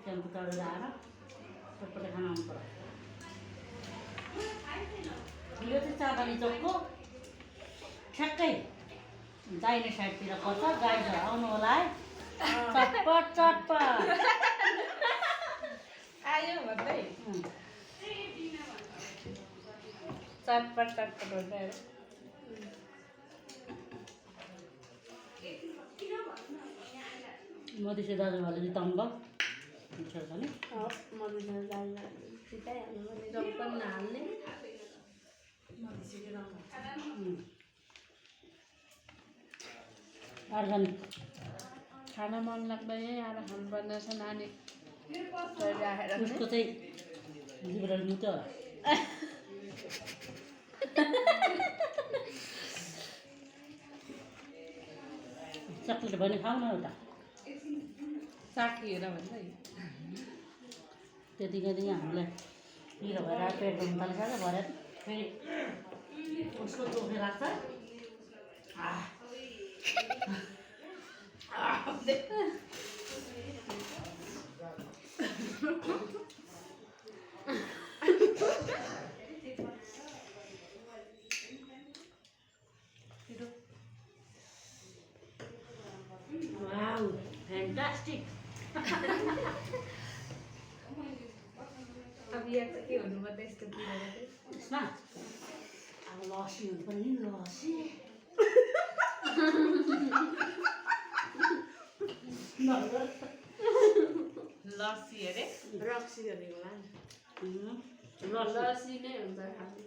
Tempo चढेर आएर सबैले खाना आउनु पर्यो। यो चाहिँ चाँदनी चोकको ठ्याक्कै दाहिने साइडतिर पर्छ। गाईहरू आउनु होला है। चटपट चटपट आयो भन्दै चटपट चटपट भन्दै मधेसी दाजुभाइले चाहिँ तम्ब मिठो छ नि। मधेसी दाजुभाइले सिकाइहाल्नु भने रङ पनि नहाल्ने अर्ग्यानिक खाना मन लाग्दा यहीँ आएर खानुपर्ने छ। नानी राखेर उसको चाहिँ जिब्राले मुत्यो होला। चक्लेट भने खाऊ न एउटा चाखिएर भन्दै त्यतिखेर हामीलाई पिरो भएर पेट दुख्नु थालिसक्यो। भरे फेरि उसको चोखे लाग्छ। Wow fantastic. अब यहाँ चाहिँ के हुनु पर्दा यस्तो पिरो यसमा अब लस्सी हुनु पर्यो नि। लस्सी लस्सी अरे रक्सी भनेको लस्सी लस्सी नै हुन्छ खालि।